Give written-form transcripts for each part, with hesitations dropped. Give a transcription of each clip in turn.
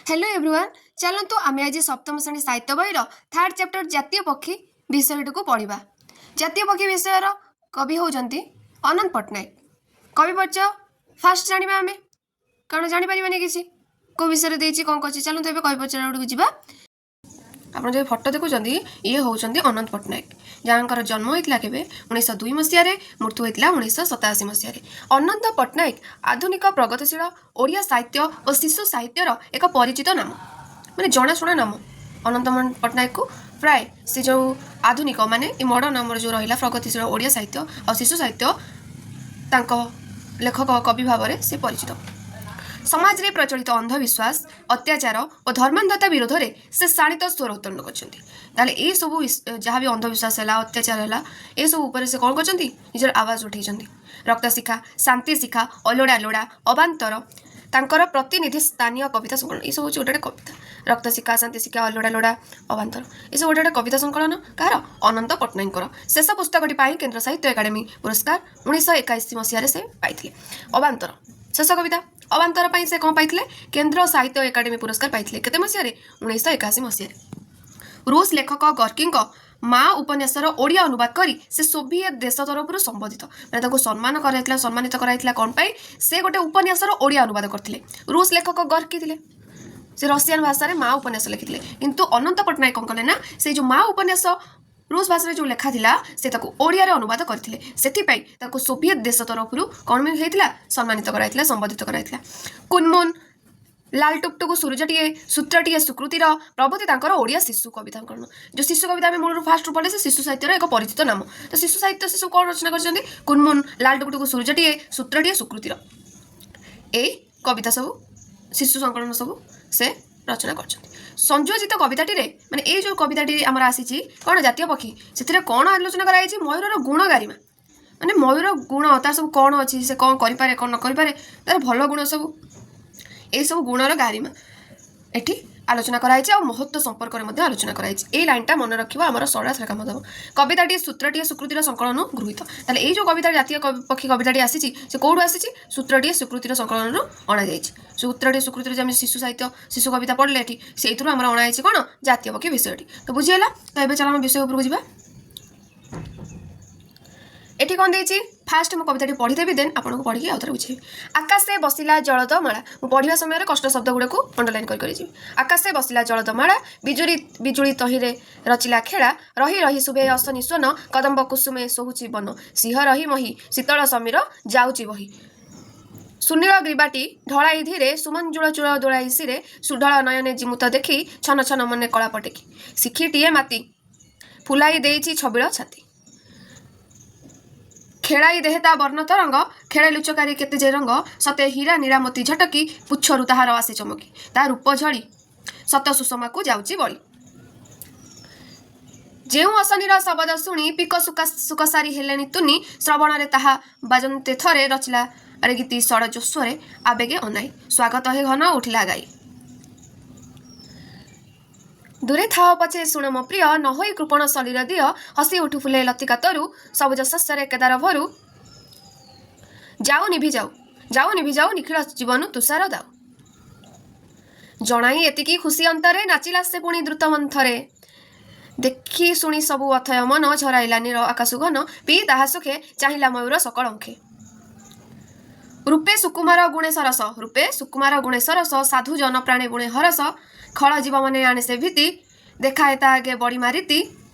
Hello everyone, ଚାଲନ୍ତୁ ଆମେ ଆଜି ସପ୍ତମ ଶ୍ରେଣୀ ସାହିତ୍ୟ ବହିର ଥାର୍ଡ଼ ଚାପ୍ଟର ଜାତୀୟ ପକ୍ଷୀ ବିଷୟଟିକୁ ପଢ଼ିବା। ଜାତୀୟ ପକ୍ଷୀ ବିଷୟର କବି ହେଉଛନ୍ତି ଅନନ୍ତ ପଟ୍ଟନାୟକ। କବି ପରିଚୟ ଫାଷ୍ଟ ଜାଣିବା ଆମେ, କାରଣ ଜାଣିପାରିବାନି କିଛି କେଉଁ ବିଷୟରେ ଦେଇଛି, କ'ଣ କରିଛି। ଚାଲନ୍ତୁ ଏବେ କବି ପରିଚୟ ଗୁଡ଼ିକୁ ଯିବା। ଆପଣ ଯେଉଁ ଫଟୋ ଦେଖୁଛନ୍ତି, ଇଏ ହେଉଛନ୍ତି ଅନନ୍ତ ପଟ୍ଟନାୟକ, ଯାହାଙ୍କର ଜନ୍ମ ହୋଇଥିଲା କେବେ? 1902 ମସିହାରେ, ମୃତ୍ୟୁ ହୋଇଥିଲା 1987 ମସିହାରେ। ଅନନ୍ତ ପଟ୍ଟନାୟକ ଆଧୁନିକ ପ୍ରଗତିଶୀଳ ଓଡ଼ିଆ ସାହିତ୍ୟ ଓ ଶିଶୁ ସାହିତ୍ୟର ଏକ ପରିଚିତ ନାମ, ମାନେ ଜଣାଶୁଣା ନାମ। ଅନନ୍ତ ପଟ୍ଟନାୟକକୁ ପ୍ରାୟ ସେ ଯେଉଁ ଆଧୁନିକ, ମାନେ ଏ ମଡ଼ର୍ଣ୍ଣ ଆମର ଯେଉଁ ରହିଲା ପ୍ରଗତିଶୀଳ ଓଡ଼ିଆ ସାହିତ୍ୟ ଆଉ ଶିଶୁ ସାହିତ୍ୟ, ତାଙ୍କ ଲେଖକ କବି ଭାବରେ ସେ ପରିଚିତ। ସମାଜରେ ପ୍ରଚଳିତ ଅନ୍ଧବିଶ୍ୱାସ, ଅତ୍ୟାଚାର ଓ ଧର୍ମାନ୍ଧତା ବିରୋଧରେ ସେ ଶାଣିତ ସ୍ୱର ଉତ୍ତୋଳନ କରିଛନ୍ତି। ତାହେଲେ ଏଇସବୁ ଯାହା ବି ଅନ୍ଧବିଶ୍ୱାସ ହେଲା, ଅତ୍ୟାଚାର ହେଲା, ଏସବୁ ଉପରେ ସେ କ'ଣ କରିଛନ୍ତି? ନିଜର ଆୱାଜ ଉଠେଇଛନ୍ତି। ରକ୍ତଶିଖା, ଶାନ୍ତିଶିଖା, ଅଲୋଡ଼ା ଲୋଡ଼ା, ଅବାନ୍ତର ତାଙ୍କର ପ୍ରତିନିଧି ସ୍ଥାନୀୟ କବିତା ସଂକଳନ। ଏସବୁ ହେଉଛି ଗୋଟେ ଗୋଟେ କବିତା। ରକ୍ତଶିଖା, ଶାନ୍ତିଶିଖା, ଅଲୋଡ଼ା ଲୋଡ଼ା, ଅବାନ୍ତର, ଏସବୁ ଗୋଟେ ଗୋଟେ କବିତା ସଂକଳନ। କାହାର? ଅନନ୍ତ ପଟ୍ଟନାୟକଙ୍କର। ଶେଷ ପୁସ୍ତକଟି ପାଇଁ କେନ୍ଦ୍ର ସାହିତ୍ୟ ଏକାଡେମୀ ପୁରସ୍କାର 1921 ମସିହାରେ ସେ ପାଇଥିଲେ। ଅବାନ୍ତର, ଶେଷ କବିତା ଅବାନ୍ତର ପାଇଁ ସେ କ'ଣ ପାଇଥିଲେ? କେନ୍ଦ୍ର ସାହିତ୍ୟ ଏକାଡେମୀ ପୁରସ୍କାର ପାଇଥିଲେ। କେତେ ମସିହାରେ? 1981 ମସିହାରେ। ରୁଷ ଲେଖକ ଗର୍କିଙ୍କ ମା ଉପନ୍ୟାସର ଓଡ଼ିଆ ଅନୁବାଦ କରି ସେ ସୋଭିଏତ ଦେଶ ତରଫରୁ ସମ୍ବୋଧିତ, ମାନେ ତାଙ୍କୁ ସମ୍ମାନ କରାଯାଇଥିଲା, ସମ୍ମାନିତ କରାଯାଇଥିଲା। କ'ଣ ପାଇଁ? ସେ ଗୋଟେ ଉପନ୍ୟାସର ଓଡ଼ିଆ ଅନୁବାଦ କରିଥିଲେ। ରୁଷ ଲେଖକ ଗର୍କି ଥିଲେ, ସେ ରସିଆନ ଭାଷାରେ ମା ଉପନ୍ୟାସ ଲେଖିଥିଲେ। କିନ୍ତୁ ଅନନ୍ତ ପଟ୍ଟନାୟକ କ'ଣ କଲେ ନା, ସେଇ ଯେଉଁ ମା ଉପନ୍ୟାସ ରୁଷ ଭାଷାରେ ଯେଉଁ ଲେଖା ଥିଲା, ସେ ତାକୁ ଓଡ଼ିଆରେ ଅନୁବାଦ କରିଥିଲେ। ସେଥିପାଇଁ ତାକୁ ସୋଭିଏତ ଦେଶ ତରଫରୁ କ'ଣ ହେଇଥିଲା? ସମ୍ମାନିତ କରାଯାଇଥିଲା, ସମ୍ବୋଧିତ କରାଯାଇଥିଲା। କୁନମୁନ, ଲାଲ ଟୁକଟୁକୁ ସୂରୁଜଟିଏ, ସୂତ୍ରଟିଏ ସୁକୃତିର ପ୍ରଭୃତି ତାଙ୍କର ଓଡ଼ିଆ ଶିଶୁ କବିତା। କ'ଣ ଯେଉଁ ଶିଶୁ କବିତା ଆମେ ମୂଳରୁ ଫାଷ୍ଟରୁ ପଢ଼ିଲେ, ସେ ଶିଶୁ ସାହିତ୍ୟର ଏକ ପରିଚିତ ନାମ। ତ ଶିଶୁ ସାହିତ୍ୟ ସେ ସବୁ କ'ଣ ରଚନା କରିଛନ୍ତି? କୁନମୁନ, ଲାଲ ଟୁକୁଟୁକୁ ସୂରୁଜଟିଏ, ସୂତ୍ରଟିଏ ସୁକୃତିର, ଏଇ କବିତା ସବୁ, ଶିଶୁ ସଂକଳନ ସବୁ ସେ ରଚନା କରିଛନ୍ତି। ସଂଯୋଜିତ କବିତାଟିରେ, ମାନେ ଏଇ ଯେଉଁ କବିତାଟି ଆମର ଆସିଛି କ'ଣ ଜାତୀୟ ପକ୍ଷୀ, ସେଥିରେ କ'ଣ ଆଲୋଚନା କରାଯାଇଛି? ମୟୂରର ଗୁଣ ଗାରିମା, ମାନେ ମୟୂର ଗୁଣ ତାର ସବୁ କ'ଣ ଅଛି, ସେ କ'ଣ କରିପାରେ, କ'ଣ ନ କରିପାରେ, ତାର ଭଲ ଗୁଣ ସବୁ, ଏଇସବୁ ଗୁଣର ଗାରିମା ଏଠି ଆଲୋଚନା କରାଯାଇଛି। ଆଉ ମହତ୍ଵ ସମ୍ପର୍କରେ ମଧ୍ୟ ଆଲୋଚନା କରାଯାଇଛି। ଏଇ ଲାଇନଟା ମନେ ରଖିବ, ଆମର ସରଳାସରେ କାମ ଦେବ। କବିତାଟି ସୂତ୍ରଟିଏ ସୁକୃତିର ସଂକଳନ ଗୃହୀତ। ତାହେଲେ ଏଇ ଯେଉଁ କବିତା ଜାତୀୟ ପକ୍ଷୀ କବିତାଟି ଆସିଛି, ସେ କେଉଁଠୁ ଆସିଛି? ସୂତ୍ରଟିଏ ସୁକୃତିର ସଂକଳନରୁ ଅଣାଯାଇଛି। ସୂତ୍ରଟିଏ ସୁକୃତିର ଯେ ଆମେ ଶିଶୁ ସାହିତ୍ୟ, ଶିଶୁ କବିତା ପଢ଼ିଲେ ଏଠି, ସେଇଥିରୁ ଆମର ଅଣାଯାଇଛି କ'ଣ ଜାତୀୟ ପକ୍ଷୀ ବିଷୟଟି। ତ ବୁଝିହେଲା ତ? ଏବେ ଚାଲ ଆମ ବିଷୟ ଉପରକୁ ଯିବା। ଏଠି କ'ଣ ଦେଇଛି? ଫାଷ୍ଟ ମୁଁ କବିତାଟି ପଢ଼ିଦେବି, ଦେନ୍ ଆପଣଙ୍କୁ ପଢ଼ିକି ଆଉ ଥରେ ବୁଝେଇବି। ଆକାଶେ ବସିଲା ଜଳଦ ମାଳା। ମୁଁ ପଢ଼ିବା ସମୟରେ କଷ୍ଟ ଶବ୍ଦ ଗୁଡ଼ିକୁ ଅଣ୍ଡରଲାଇନ୍ କରି କରି ଯିବି। ଆକାଶେ ବସିଲା ଜଳଦ ମାଳା, ବିଜୁଳି ବିଜୁଳି ତହିଁରେ ରଚିଲା ଖେଳା। ରହି ରହି ଶୁଭେ ଅଶନି ସ୍ୱନ, କଦମ୍ବ କୁସୁମେ ଶୋହୁଛି ବନ। ସିଂହ ରହି ମହି ଶୀତଳ ସମୀର ଯାଉଛି ବହି। ସୁନୀଳ ଗ୍ରୀବାଟି ଢଳାଇ ଧୀରେ, ସୁମଞ୍ଜୁଳ ଚୂଳ ଦୋଳାଇ ଶିରେ। ସୁଢଳ ନୟନେ ଜିମୁତ ଦେଖି, ଛନ ଛନ ମନେ କଳା ପଟେକି। ଶିଖିଟିଏ ମାତି ଫୁଲାଇ ଦେଇଛି ଛବିଳ ଛାତି। ଖେଳାଇ ଦେହେ ତା ବର୍ଣ୍ଣ ତରଙ୍ଗ, ଖେଳେ ଲୁଚକାରି କେତେ ଯେ ରଙ୍ଗ। ସତେ ହୀରା ନୀଳାମତି ଝଟକି, ପୁଚ୍ଛରୁ ତାହାର ଆସେ ଚମକି। ତା ରୂପ ଝଳି ସତ ସୁଷମାକୁ ଯାଉଛି ବଳି। ଯେଉଁ ଅଶନୀର ଶବଦ ଶୁଣି ପିକ ସୁକସାରି ହେଲେଣି ତୁନି। ଶ୍ରବଣରେ ତାହା ବାଜନ୍ତେ ଥରେ, ରଚିଲା ଆରେ ଗୀତି ଷଡ଼ଜ ସ୍ୱରେ। ଆବେଗେ ଅନାଇ ସ୍ୱାଗତ ହେ ଘନ ଉଠିଲା ଗାଇ। ଦୂରେ ଥାଅ ପଛେ ଶୁଣ ମୋ ପ୍ରିୟ, ନ ହୋଇ କୃପଣ ସଲିଳ ଦିଅ। ହସି ଉଠୁ ଫୁଲେ ଲତିକା ତରୁ, ସବୁଜ ଶସ୍ୟରେ କେଦାର ଭରୁ। ଯାଉ ନିଭି ଯାଉ, ଯାଉ ନିଭି ଯାଉ ନିଖିଳ ଜୀବନ ତୁଷାର ଦାଉ। ଜଣାଇ ଏତିକି ଖୁସି ଅନ୍ତରେ, ନାଚିଲା ସେ ପୁଣି ଦ୍ରୁତ ମନ୍ଥରେ। ଦେଖି ଶୁଣି ସବୁ ଅଥୟ ମନ, ଝରାଇଲା ନୀଳ ଆକାଶୁ ଘନ। ପିଇ ତାହା ସୁଖେ ଚାହିଁଲା ମୟୂର ସକଳ ମୁଖେ। ରୂପେ ସୁକୁମାର ଗୁଣେ ସରସ, ରୂପେ ସୁକୁମାର ଗୁଣେ ସରସ, ସାଧୁ ଜନ ପ୍ରାଣେ ବୁଣେ ହରସ। ଖଳ ଜୀବ ମନେ ଆଣେ ସେ ଭୀତି, ଦେଖାଏ ତା ଆଗେ ବଡ଼ି ମାରିତି।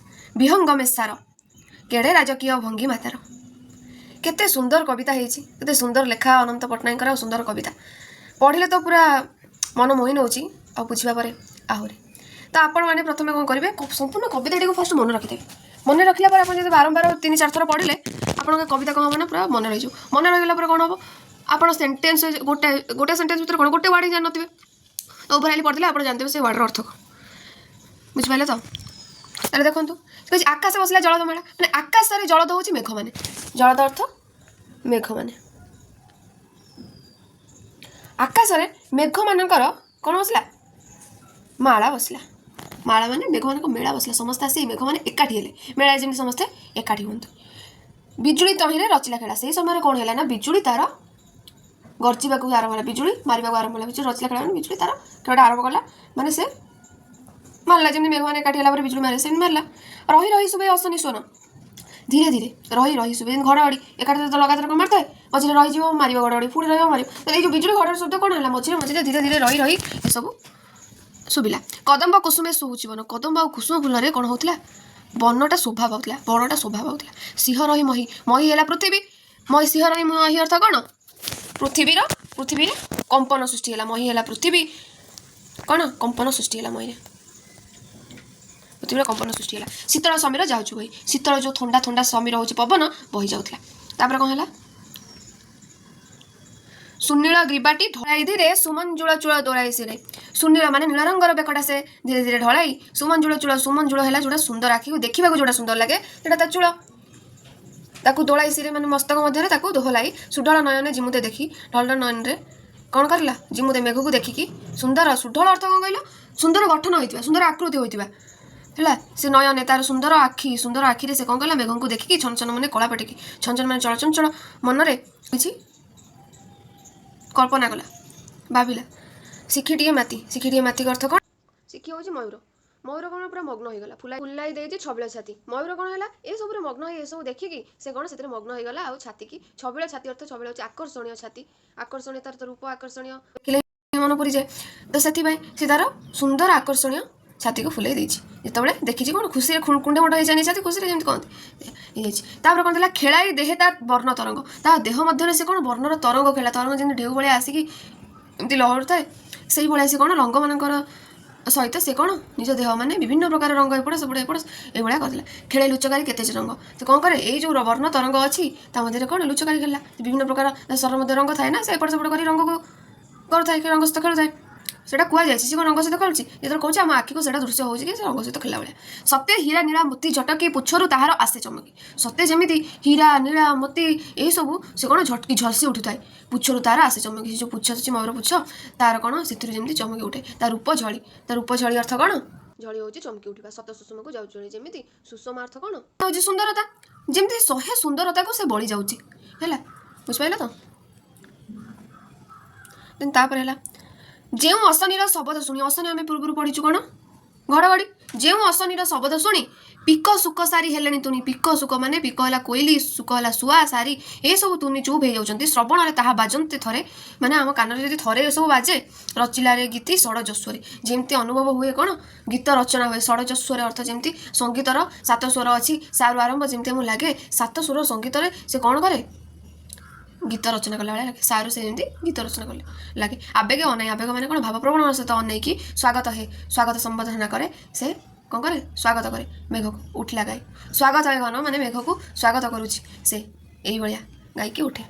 ବିହଙ୍ଗ ମେଷାର କେଡ଼େ ରାଜକୀୟ ଭଙ୍ଗୀ ମାତାର। କେତେ ସୁନ୍ଦର କବିତା ହେଇଛି, କେତେ ସୁନ୍ଦର ଲେଖା ଅନନ୍ତ ପଟ୍ଟନାୟକଙ୍କର। ଆଉ ସୁନ୍ଦର କବିତା ପଢ଼ିଲେ ତ ପୁରା ମନ ମୋହି ନେଉଛି, ଆଉ ବୁଝିବା ପରେ ଆହୁରି। ତ ଆପଣମାନେ ପ୍ରଥମେ କ'ଣ କରିବେ? ସମ୍ପୂର୍ଣ୍ଣ କବିତାଟିକୁ ଫାଷ୍ଟ ମନେ ରଖିଦେବେ। ମନେ ରଖିଲା ପରେ ଆପଣ ଯଦି ବାରମ୍ବାର ତିନି ଚାରି ଥର ପଢ଼ିଲେ, ଆପଣଙ୍କ କବିତା କ'ଣ ହେବ ନା ପୁରା ମନେ ରହିଯିବ। ମନେ ରହିଗଲା ପରେ କ'ଣ ହେବ? ଆପଣ ସେଣ୍ଟେନ୍ସ, ଗୋଟେ ଗୋଟେ ସେଣ୍ଟେନ୍ସ ଭିତରେ କ'ଣ ଗୋଟେ ୱାର୍ଡ଼ ହିଁ ଜାଣିନଥିବେ, ତ ଓଭରାଲି ପଢ଼ିଦେଲେ ଆପଣ ଜାଣିଥିବେ ସେ ୱାର୍ଡ଼ର ଅର୍ଥ କ'ଣ। ବୁଝିପାରିଲେ ତ? ତାହେଲେ ଦେଖନ୍ତୁ, ସେ କହୁଛି ଆକାଶ ବସିଲା ଜଳଦ ମାଳା, ମାନେ ଆକାଶରେ ଜଳଦ ହେଉଛି ମେଘମାନେ। ଜଳଦ ଅର୍ଥ ମେଘମାନେ। ଆକାଶରେ ମେଘମାନଙ୍କର କ'ଣ ବସିଲା? ମାଳା ବସିଲା। ମାଳା ମାନେ ମେଘମାନଙ୍କ ମେଳା ବସିଲା। ସମସ୍ତେ ଆସି ମେଘମାନେ ଏକାଠି ହେଲେ, ମେଳାରେ ଯେମିତି ସମସ୍ତେ ଏକାଠି ହୁଅନ୍ତୁ। ବିଜୁଳି ତହିଁରେ ରଚିଲା ଖେଳା। ସେଇ ସମୟରେ କ'ଣ ହେଲା ନା ବିଜୁଳି ତାର ଗର୍ଜିବାକୁ ଆରମ୍ଭ ହେଲା, ବିଜୁଳି ମାରିବାକୁ ଆରମ୍ଭ ହେଲା। ବିଜୁଳି ରଚିଲା ଖେଳ ମାନେ ବିଜୁଳି ତାର ଖେଳଟା ଆରମ୍ଭ କଲା, ମାନେ ସେ ମାରିଲା। ଯେମିତି ମେଘମାନେ ଏକାଠି ହେଲା ପରେ ବିଜୁଳି ମାରେ, ସେମିତି ମାରିଲା। ରହି ରହି ଶୁଭେ ଅଶନି ସ୍ୱନ, ଧୀରେ ଧୀରେ ରହି ରହି ଶୁଭେ। ଯେମିତି ଘଡ଼ଘଡ଼ି ଏକାଠି ତ ଲଗାତାର କ'ଣ ମାରିଥାଏ, ମଝିରେ ରହିଯିବ, ମାରିବ ଘଡ଼ଘଡ଼ି, ପୁଣି ରହିବ, ମାରିବ। ତ ଏଇ ଯେଉଁ ବିଜୁଳି ଘଡ଼ଘଡ଼ି ଶବ୍ଦ କ'ଣ ହେଲା? ମଝିରେ ମଝିରେ ଧୀରେ ଧୀରେ ରହି ରହି ଏସବୁ ଶୁଭିଲା। କଦମ୍ବ କୁସୁମେ ଶୁଭୁଛି ବନ, କଦମ୍ବ ଆଉ କୁସୁମ ଫୁଲରେ କ'ଣ ହେଉଥିଲା? ବନଟା ଶୋଭା ପାଉଥିଲା, ବଣଟା ଶୋଭା ପାଉଥିଲା। ସିଂହ ରହି ମହି, ମହି ହେଲା ପୃଥିବୀ। ମହି, ସିଂହ ରହି ମହି ଅର୍ଥ କ'ଣ? ପୃଥିବୀରେ କମ୍ପନ ସୃଷ୍ଟି ହେଲା। ମହି ହେଲା ପୃଥିବୀ, କ'ଣ କମ୍ପନ ସୃଷ୍ଟି ହେଲା ମହିରେ, ପୃଥିବୀର କମ୍ପନ ସୃଷ୍ଟି ହେଲା। ଶୀତଳ ସମୀର ଯାଉଛୁ ବହି, ଶୀତଳ ଯେଉଁ ଥଣ୍ଡା ଥଣ୍ଡା ସମୀର ହେଉଛି ପବନ ବହି ଯାଉଥିଲା। ତାପରେ କ'ଣ ହେଲା? ସୁନୀଳ ଗ୍ରୀବାଟି ଢଳାଇ ଧୀରେ ସୁମଞ୍ଜୁଳ ଚୂଳ ଦୋଳାଇ ସିରେ। ସୁନୀଳ ମାନେ ନୀଳ ରଙ୍ଗର ବେକଟା ସେ ଧୀରେ ଧୀରେ ଢଳାଇ ସୁମଞ୍ଜୁଳ ଚୂଳ। ସୁମଞ୍ଜୁଳ ହେଲା ଯୋଉଟା ସୁନ୍ଦର, ଆଖିକୁ ଦେଖିବାକୁ ଯୋଉଟା ସୁନ୍ଦର ଲାଗେ ସେଇଟା ତା ଚୂଳ। ତାକୁ ଦୋଳାଇ ସିରେ ମାନେ ମସ୍ତକ ମଧ୍ୟରେ ତାକୁ ଦୋହଲାଇ ସୁଢଳ ନୟନେ ଜିମୁତେ ଦେଖି, ଢଳ ନୟନରେ କ'ଣ କରିଲା? ଜିମୁତେ ମେଘକୁ ଦେଖିକି ସୁନ୍ଦର। ସୁଢଳ ଅର୍ଥ କ'ଣ କହିଲ? ସୁନ୍ଦର ଗଠନ ହୋଇଥିବା, ସୁନ୍ଦର ଆକୃତି ହୋଇଥିବା ହେଲା। ସେ ନୟନେ ତାର ସୁନ୍ଦର ଆଖି, ସୁନ୍ଦର ଆଖିରେ ସେ କ'ଣ କଲା? ମେଘଙ୍କୁ ଦେଖିକି ଛନ ଛନ ମାନେ କଳା ପଟିକି, ଛନ ଛନ ମାନେ ଚଳଚଞ୍ଚଳ ମନରେ କିଛି କଳ୍ପନା କଲା, ଭାବିଲା। ଶିଖିଟିଏ ମାତି, ଶିଖିଟିଏ ମାତି ଅର୍ଥ କ'ଣ? ଶିଖି ହେଉଛି ମୟୂର। ମୟୂର କ'ଣ ପୁରା ମଗ୍ନ ହେଇଗଲା, ଫୁଲାଇ ଫୁଲାଇ ଦେଇଛି ଛବିଳ ଛାତି। ମୟୂର କ'ଣ ହେଲା? ଏସବୁରେ ମଗ୍ନ ହେଇ ଏସବୁ ଦେଖିକି ସେ କ'ଣ ସେଥିରେ ମଗ୍ନ ହେଇଗଲା। ଆଉ ଛାତିକି ଛବିଳ ଛାତି ଅର୍ଥ, ଛବିଳ ହେଉଛି ଆକର୍ଷଣୀୟ ଛାତି, ଆକର୍ଷଣୀୟ ତାର ତ ରୂପ ଆକର୍ଷଣୀୟ, ଦେଖିଲେ ମନ ପୁରିଯାଏ। ତ ସେଥିପାଇଁ ସେ ତାର ସୁନ୍ଦର ଆକର୍ଷଣୀୟ ଛାତିକୁ ଫୁଲେଇ ଦେଇଛି। ଯେତେବେଳେ ଦେଖିଛି କ'ଣ ଖୁସିରେ କୁଣ୍ଡେ ମୋଟ ହେଇଯାଏନି ଛାତି ଖୁସିରେ, ଯେମିତି କହନ୍ତି, ହେଇଯାଇଛି। ତାପରେ କ'ଣ ଥିଲା? ଖେଳାଇ ଦେହେ ତା ବର୍ଣ୍ଣ ତରଙ୍ଗ, ତା ଦେହ ମଧ୍ୟରେ ସେ କ'ଣ ବର୍ଣ୍ଣର ତରଙ୍ଗ ଖେଳା। ତରଙ୍ଗ ଯେମିତି ଢେଉ ଭଳିଆ ଆସିକି ଏମିତି ଲହରୁଥାଏ, ସେଇଭଳିଆ ସେ କ'ଣ ରଙ୍ଗମାନଙ୍କର ସହିତ ସେ କ'ଣ ନିଜ ଦେହ ମାନେ ବିଭିନ୍ନ ପ୍ରକାର ରଙ୍ଗ ଏପଟ ସେପଟ ଏପଟ ଏଇଭଳିଆ କରିଥିଲା। ଖେଳେ ଲୁଚକାଳି କେତେ ଯେ ରଙ୍ଗ, ସେ କ'ଣ କରେ? ଏଇ ଯେଉଁ ବର୍ଣ୍ଣ ତରଙ୍ଗ ଅଛି ତା ମଧ୍ୟରେ କ'ଣ ଲୁଚକାଳି ଖେଳିଲା। ବିଭିନ୍ନ ପ୍ରକାର ଶରୀର ମଧ୍ୟ ରଙ୍ଗ ଥାଏ ନା, ସେ ଏପଟ ସେପଟ କରି ରଙ୍ଗକୁ କରୁଥାଏ, ରଙ୍ଗ ସହିତ ଖେଳୁଥାଏ, ସେଇଟା କୁହାଯାଇଛି। ସେ କ'ଣ ରଙ୍ଗ ସହିତ ଖେଳୁଛି ଯେତେବେଳେ କହୁଛି, ଆମ ଆଖିକୁ ସେଇଟା ଦୃଶ୍ୟ ହେଉଛି କି ସେ ରଙ୍ଗ ସହିତ ଖେଳିଲା ଭଳିଆ। ସତେ ହୀରା ନୀଳା ମୋତି ଝଟକି ପୁଚ୍ଛରୁ ତାହାର ଆସେ ଚମକି, ସତେ ଯେମିତି ହୀରା ନୀଳା ମୋତି ଏଇସବୁ ସେ କ'ଣ ଝଟକି ଝଲସି ଉଠୁଥାଏ। ପୁଚ୍ଛରୁ ତାର ଆସେ ଚମକି, ସେ ଯେଉଁ ପୁଚ୍ଛ ଅଛି ମୟୂର ପୁଚ୍ଛ ତାର କ'ଣ ସେଥିରୁ ଯେମିତି ଚମକି ଉଠେ। ତା ରୂପ ଝଳି, ତା ରୂପ ଝଳି ଅର୍ଥ କ'ଣ? ଝଳି ହେଉଛି ଚମକି ଉଠିବା। ସତ ସୁଷମକୁ ଯାଉଛି ଝଳି, ଯେମିତି ସୁଷମା ଅର୍ଥ କ'ଣ ହେଉଛି? ସୁନ୍ଦରତା, ଯେମିତି ଶହେ ସୁନ୍ଦରତାକୁ ସେ ବଳି ଯାଉଛି ହେଲା। ବୁଝିପାରିଲ ତ? ଦେନ୍ ତାପରେ ହେଲା ଯେଉଁ ଅଶନିର ଶବଦ ଶୁଣି, ଅଶନି ଆମେ ପୂର୍ବରୁ ପଢ଼ିଛୁ କ'ଣ? ଘଡ଼ଘଡ଼ି। ଯେଉଁ ଅଶନିର ଶବଦ ଶୁଣି ପିକ ଶୁକ ସାରି ହେଲେଣି ତୁନି, ପିକ ଶୁକ ମାନେ ପିକ ହେଲା କୋଇଲି, ଶୁକ ହେଲା ଶୁଆ, ସାରି ଏସବୁ ତୁନି ଚୁପ୍ ହେଇଯାଉଛନ୍ତି। ଶ୍ରବଣରେ ତାହା ବାଜନ୍ତି ଥରେ, ମାନେ ଆମ କାନରେ ଯଦି ଥରେ ଏସବୁ ବାଜେ, ରଚିଲାରେ ଗୀତି ଷଡ଼ଜସ୍ୱରେ, ଯେମିତି ଅନୁଭବ ହୁଏ କ'ଣ ଗୀତ ରଚନା ହୁଏ। ଷଡ଼ଜସ୍ୱରେ ଅର୍ଥ ଯେମିତି ସଙ୍ଗୀତର ସାତ ସ୍ୱର ଅଛି, ସାରୁ ଆରମ୍ଭ, ଯେମିତି ଆମକୁ ଲାଗେ ସାତ ସ୍ୱର ସଙ୍ଗୀତରେ ସେ କ'ଣ କରେ? ଗୀତ ରଚନା କଲା ଭଳିଆ ଲାଗେ। ସାରୁ ସେ ଯେମିତି ଗୀତ ରଚନା କଲେ ଲାଗେ। ଆବେଗ ଅନାଇ, ଆବେଗ ମାନେ କ'ଣ? ଭାବପ୍ରବଣ ସହିତ ଅନେଇକି ସ୍ୱାଗତ ହେ, ସ୍ୱାଗତ ସମ୍ବର୍ଦ୍ଧନା କରେ। ସେ କ'ଣ କରେ? ସ୍ୱାଗତ କରେ ମେଘକୁ, ଉଠିଲା ଗାଇ। ସ୍ୱାଗତ ହେ ଘନ ମାନେ ମେଘକୁ ସ୍ୱାଗତ କରୁଛି ସେ, ଏଇଭଳିଆ ଗାଇକି ଉଠେ।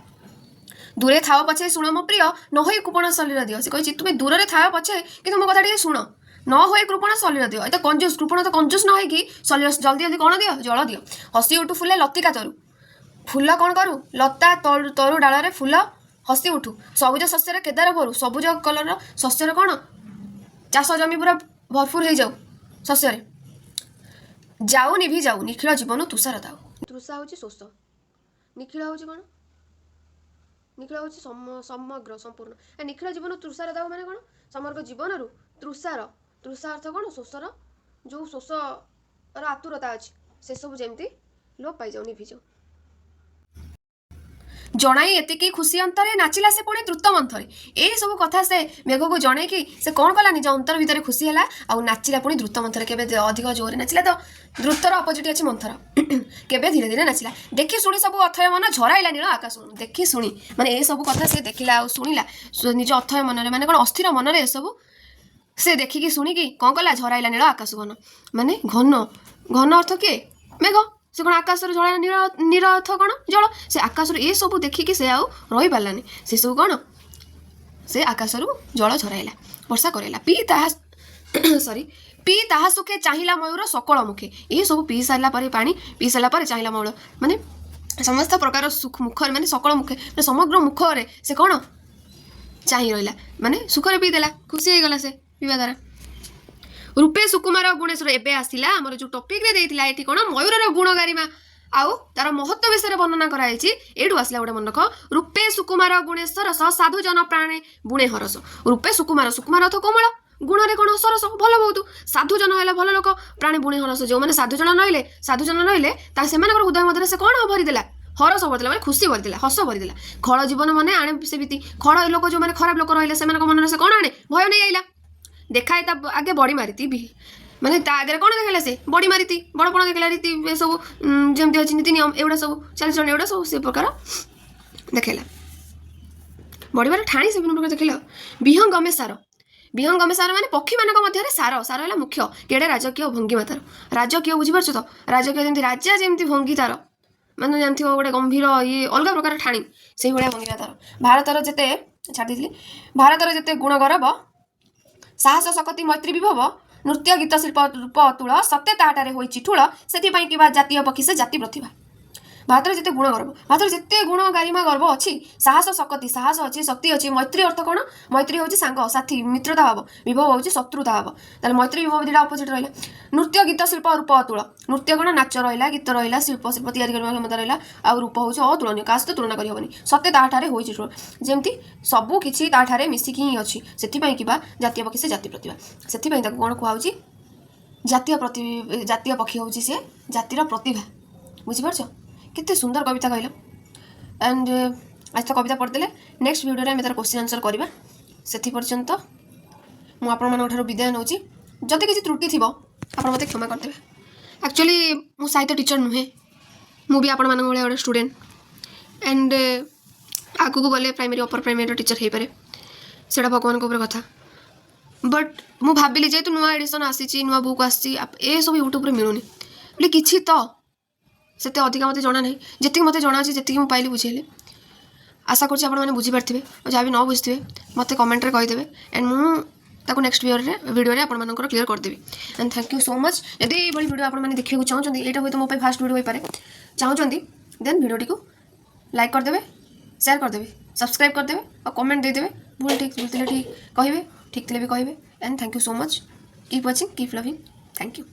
ଦୂରେ ଥାଅ ପଛେ ଶୁଣ ମୋ ପ୍ରିୟ, ନ ହୋଇ କୃପଣ ସଲିଳ ଦିଅ। ସେ କହିଛି ତୁମେ ଦୂରରେ ଥାଅ ପଛେ କିନ୍ତୁ ମୋ କଥା ଟିକେ ଶୁଣ, ନ ହୋଇ କୃପଣ ସଲିଳ ଦିଅ। ଏତେ କଞ୍ଜୁସ, କୃପଣ ତ କଞ୍ଜୁସ ନ ହେଇକି ସଲିଳ ଜଲ୍ଦି ଜଲ୍ଦି କ'ଣ ଦିଅ? ଜଳ ଦିଅ। ହସି ଉଠୁ ଫୁଲେ ଲତିକା ତରୁ, ଫୁଲ କ'ଣ କରୁ? ଲତା ତରୁ, ତରୁ ଡାଳରେ ଫୁଲ ହସି ଉଠୁ। ସବୁଜ ଶସ୍ୟରେ କେଦାର ଭରୁ, ସବୁଜ କଲରର ଶସ୍ୟରେ କ'ଣ ଚାଷ ଜମି ପୁରା ଭରପୁର ହେଇଯାଉ ଶସ୍ୟରେ। ଯାଉ ନିଭି ଯାଉ ନିଖିଳ ଜୀବନ ତୁଷାର ଦାଉ। ତୃଷା ହେଉଛି ଶୋଷ, ନିଖିଳ ହେଉଛି କ'ଣ? ନିଖିଳ ହେଉଛି ସମଗ୍ର, ସମ୍ପୂର୍ଣ୍ଣ। ଏ ନିଖିଳ ଜୀବନ ତୃଷାର ଦାଉ ମାନେ କ'ଣ? ସମଗ୍ର ଜୀବନରୁ ତୃଷାର, ତୃଷା ଅର୍ଥ କ'ଣ? ଶୋଷର, ଯେଉଁ ଶୋଷର ଆତୁରତା ଅଛି ସେସବୁ ଯେମିତି ଲୋପ ପାଇଯାଉ, ନିଭିଯାଉ। ଜଣାଇ ଏତିକି ଖୁସି ଅନ୍ତରେ ନାଚିଲା ସେ ପୁଣି ଦ୍ରୁତ ମନ୍ଥରେ। ଏଇସବୁ କଥା ସେ ମେଘକୁ ଜଣେଇକି ସେ କ'ଣ କଲା? ନିଜ ଅନ୍ତର ଭିତରେ ଖୁସି ହେଲା ଆଉ ନାଚିଲା ପୁଣି ଦ୍ରୁତ ମନ୍ଥରେ। କେବେ ଅଧିକ ଜୋରରେ ନାଚିଲା ତ ଦ୍ରୁତର ଅପୋଜିଟ୍ ଅଛି ମନ୍ଥର, କେବେ ଧୀରେ ଧୀରେ ନାଚିଲା। ଦେଖି ଶୁଣି ସବୁ ଅଥୟ ମନ ଝରାଇଲା ନୀଳ ଆକାଶ। ଦେଖି ଶୁଣି ମାନେ ଏସବୁ କଥା ସେ ଦେଖିଲା ଆଉ ଶୁଣିଲା ନିଜ ଅଥୟ ମନରେ, ମାନେ କ'ଣ ଅସ୍ଥିର ମନରେ ଏସବୁ ସେ ଦେଖିକି ଶୁଣିକି କ'ଣ କଲା? ଝରାଇଲା ନୀଳ ଆକାଶ ଘନ, ମାନେ ଘନ, ଘନ ଅର୍ଥ କିଏ? ମେଘ। ସେ କ'ଣ ଆକାଶରୁ ଝରାଇଲା ନୀଳ, ନୀଳ ଅର୍ଥ କ'ଣ? ଜଳ। ସେ ଆକାଶରୁ ଏସବୁ ଦେଖିକି ସେ ଆଉ ରହିପାରିଲାନି, ସେସବୁ କ'ଣ ସେ ଆକାଶରୁ ଜଳ ଝରାଇଲା, ବର୍ଷା କରାଇଲା। ପିଇ ତାହା ସରି ପିଇ ତାହା ସୁଖେ ଚାହିଁଲା ମୟୂର ସକଳ ମୁଖେ। ଏସବୁ ପିଇ ସାରିଲା ପରେ, ପାଣି ପିଇ ସାରିଲା ପରେ ଚାହିଁଲା ମୟୂର ମାନେ ସମସ୍ତ ପ୍ରକାର ସୁଖ ମୁଖରେ, ମାନେ ସକଳ ମୁଖେ ମାନେ ସମଗ୍ର ମୁଖରେ ସେ କ'ଣ ଚାହିଁ ରହିଲା, ମାନେ ସୁଖରେ ପିଇଦେଲା, ଖୁସି ହେଇଗଲା ସେ ପିଇବା ଦ୍ୱାରା। ରୂପେ ସୁକୁମାର ଗୁଣେଶ୍ୱର। ଏବେ ଆସିଲା ଆମର ଯେଉଁ ଟପିକରେ ଦେଇଥିଲା ଏଠି କ'ଣ ମୟୂରର ଗୁଣ ଗାରିମା ଆଉ ତାର ମହତ୍ଵ ବିଷୟରେ ବର୍ଣ୍ଣନା କରାଯାଇଛି। ଏଇଠୁ ଆସିଲା ଗୋଟେ, ମନେ ରଖ, ରୂପେ ସୁକୁମାର ଗୁଣେ ସରସ, ସାଧୁ ଜନ ପ୍ରାଣେ ବୁଣେ ହରସ। ରୂପେ ସୁକୁମାର, ସୁକୁମାର ଅର୍ଥ କୋମଳ, ଗୁଣରେ କ'ଣ? ସରସ, ଭଲ ବହୁତ। ସାଧୁ ଜନ ହେଲେ ଭଲ ଲୋକ। ପ୍ରାଣେ ବୁଣେ ହରସ, ଯେଉଁମାନେ ସାଧୁଜନ ରହିଲେ ତା ସେମାନଙ୍କର ହୃଦୟ ମଧ୍ୟରେ ସେ କ'ଣ ଭରିଦେଲା? ହରସ ଭରିଦେଲା, ମାନେ ଖୁସି ଭରିଦେଲା, ହସ ଭରିଦେଲା। ଖଳ ଜୀବନ ମନେ ଆଣେ ସେ ଭୀତି। ଖଳ ଲୋକ, ଯେଉଁମାନେ ଖରାପ ଲୋକ ରହିଲେ, ସେମାନଙ୍କ ମନରେ ସେ କ'ଣ ଆଣେ? ଭୟ ନେଇ ଆଇଲା। ଦେଖାଏ ତା ଆଗେ ବଡ଼ି ମାରିତି ବି, ମାନେ ତା ଆଗରେ କ'ଣ ଦେଖେଇଲା ସେ? ବଡ଼ି ମାରିତି, ବଡ଼ପଣ ଦେଖିଲା। ରୀତି ଏସବୁ ଯେମିତି ଅଛି, ନୀତି ନିୟମ ଏଗୁଡ଼ା ସବୁ, ଚାଲିଚଳଣି ଏଗୁଡ଼ା ସବୁ ସେ ପ୍ରକାର ଦେଖେଇଲା। ବଢ଼ିବାର ଠାଣି ସେ ବିଭିନ୍ନ ପ୍ରକାର ଦେଖିଲା। ବିହଙ୍ଗମେ ସାର, ବିହଙ୍ଗମେ ସାର ମାନେ ପକ୍ଷୀମାନଙ୍କ ମଧ୍ୟରେ ସାର। ସାର ହେଲା ମୁଖ୍ୟ। କେଡ଼େ ରାଜକୀୟ ଭଙ୍ଗିମା ତାର। ରାଜକୀୟ ବୁଝିପାରୁଛ ତ? ରାଜକୀୟ ଯେମିତି, ରାଜା ଯେମିତି ଭଙ୍ଗୀ ତାର, ମାନେ ଜାଣିଥିବ ଗୋଟେ ଗମ୍ଭୀର ଇଏ, ଅଲଗା ପ୍ରକାର ଠାଣି, ସେଇଭଳିଆ ଭଙ୍ଗିମା ତାର। ଭାରତର ଯେତେ, ଛାଡ଼ି ଦେଇଥିଲି, ଭାରତର ଯେତେ ଗୁଣ ଗୌରବ, ସାହସ ଶକତି ମୈତ୍ରୀ ବିଭବ, ନୃତ୍ୟ ଗୀତ ଶିଳ୍ପ ରୂପ ଅତୁଳ, ସତେ ତାହାଠାରେ ହୋଇଛି ଠୁଳ, ସେଥିପାଇଁ କିବା ଜାତୀୟ ପକ୍ଷୀ ସେ ଜାତି ପ୍ରତିଭା। ଭାରତରେ ଯେତେ ଗୁଣ ଗର୍ବ, ଭାରତରେ ଯେତେ ଗୁଣ ଗାରିମା ଗର୍ବ ଅଛି, ସାହସ ଶକତି, ସାହସ ଅଛି, ଶକ୍ତି ଅଛି। ମୈତ୍ରୀ ଅର୍ଥ କ'ଣ? ମୈତ୍ରୀ ହେଉଛି ସାଙ୍ଗ ସାଥୀ, ମିତ୍ରତା ଭାବ। ବିଭବ ହେଉଛି ଶତ୍ରୁତା ଭାବ। ତାହେଲେ ମୈତ୍ରୀ ବିଭବ ଦୁଇଟା ଅପୋଜିଟ୍ ରହିଲା। ନୃତ୍ୟ ଗୀତ ଶିଳ୍ପ ରୂପ ଅତୁଳ। ନୃତ୍ୟ କ'ଣ? ନାଚ ରହିଲା, ଗୀତ ରହିଲା, ଶିଳ୍ପ ତିଆରି କରିବା କ୍ଷମତା ରହିଲା। ଆଉ ରୂପ ହେଉଛି ଅତୁଳନୀୟ, କାହା ସହିତ ତୁଳନା କରିହେବନି। ସତେ ତାହାଠାରେ ହୋଇଛି ଠୁଳ, ଯେମିତି ସବୁ କିଛି ତାଠାରେ ମିଶିକି ହିଁ ଅଛି। ସେଥିପାଇଁ କିବା ଜାତୀୟ ପକ୍ଷୀ ସେ ଜାତି ପ୍ରତିଭା। ସେଥିପାଇଁ ତାକୁ କ'ଣ କୁହାହେଉଛି? ଜାତୀୟ ପକ୍ଷୀ ହେଉଛି ସିଏ ଜାତିର ପ୍ରତିଭା। ବୁଝିପାରୁଛ କେତେ ସୁନ୍ଦର କବିତା କହିଲ? ଆଣ୍ଡ ଆଜି ତ କବିତା ପଢ଼ିଦେଲେ, ନେକ୍ସଟ ଭିଡ଼ିଓରେ ଆମେ ତାର କୋଶ୍ଚିନ୍ ଆନ୍ସର୍ କରିବା। ସେଥିପର୍ଯ୍ୟନ୍ତ ମୁଁ ଆପଣମାନଙ୍କ ଠାରୁ ବିଦାୟ ନେଉଛି। ଯଦି କିଛି ତ୍ରୁଟି ଥିବ, ଆପଣ ମୋତେ କ୍ଷମା କରିଦେବେ। ଆକ୍ଚୁଆଲି ମୁଁ ସାହିତ୍ୟ ଟିଚର୍ ନୁହେଁ, ମୁଁ ବି ଆପଣମାନଙ୍କ ଭଳିଆ ଗୋଟେ ଷ୍ଟୁଡେଣ୍ଟ। ଆଣ୍ଡ ଆଗକୁ ଗଲେ ପ୍ରାଇମେରୀ, ଅପର ପ୍ରାଇମେରୀର ଟିଚର୍ ହେଇପାରେ, ସେଇଟା ଭଗବାନଙ୍କ ଉପରେ କଥା। ବଟ୍ ମୁଁ ଭାବିଲି ଯେହେତୁ ନୂଆ ଏଡ଼ିସନ୍ ଆସିଛି, ନୂଆ ବୁକ୍ ଆସିଛି, ଏସବୁ ୟୁଟ୍ୟୁବରେ ମିଳୁନି ବୋଲି କିଛି ତ ସେତେ ଅଧିକା ମୋତେ ଜଣା ନାହିଁ। ଯେତିକି ମୋତେ ଜଣା ଅଛି, ଯେତିକି ମୁଁ ପାଇଲି ବୁଝେଇଲି। ଆଶା କରୁଛି ଆପଣମାନେ ବୁଝିପାରିଥିବେ। ଆଉ ଯାହା ବି ନ ବୁଝିଥିବେ, ମୋତେ କମେଣ୍ଟରେ କହିଦେବେ ଆଣ୍ଡ ମୁଁ ତାକୁ ନେକ୍ସଟ ଭିଡ଼ିଓରେ ଆପଣମାନଙ୍କର କ୍ଲିୟର କରିଦେବି। And thank you so much. ଯଦି ଏଇଭଳି ଭିଡ଼ିଓ ଆପଣମାନେ ଦେଖିବାକୁ ଚାହୁଁଛନ୍ତି, ଏଇଟା ହୁଏତ ମୋ ପାଇଁ ଫାଷ୍ଟ ଭିଡ଼ିଓ ହୋଇପାରେ, ଚାହୁଁଛନ୍ତି, ଦେନ୍ ଭିଡ଼ିଓଟିକୁ ଲାଇକ୍ କରିଦେବେ, ସେୟାର କରିଦେବେ, ସବସ୍କ୍ରାଇବ୍ କରିଦେବେ ଆଉ କମେଣ୍ଟ ଦେଇଦେବେ। ଭୁଲ ଠିକ୍, ଭୁଲ ଥିଲେ ଠିକ୍ କହିବେ, ଠିକ୍ ଥିଲେ ବି କହିବେ। And thank you so much. Keep watching, keep loving. Thank you.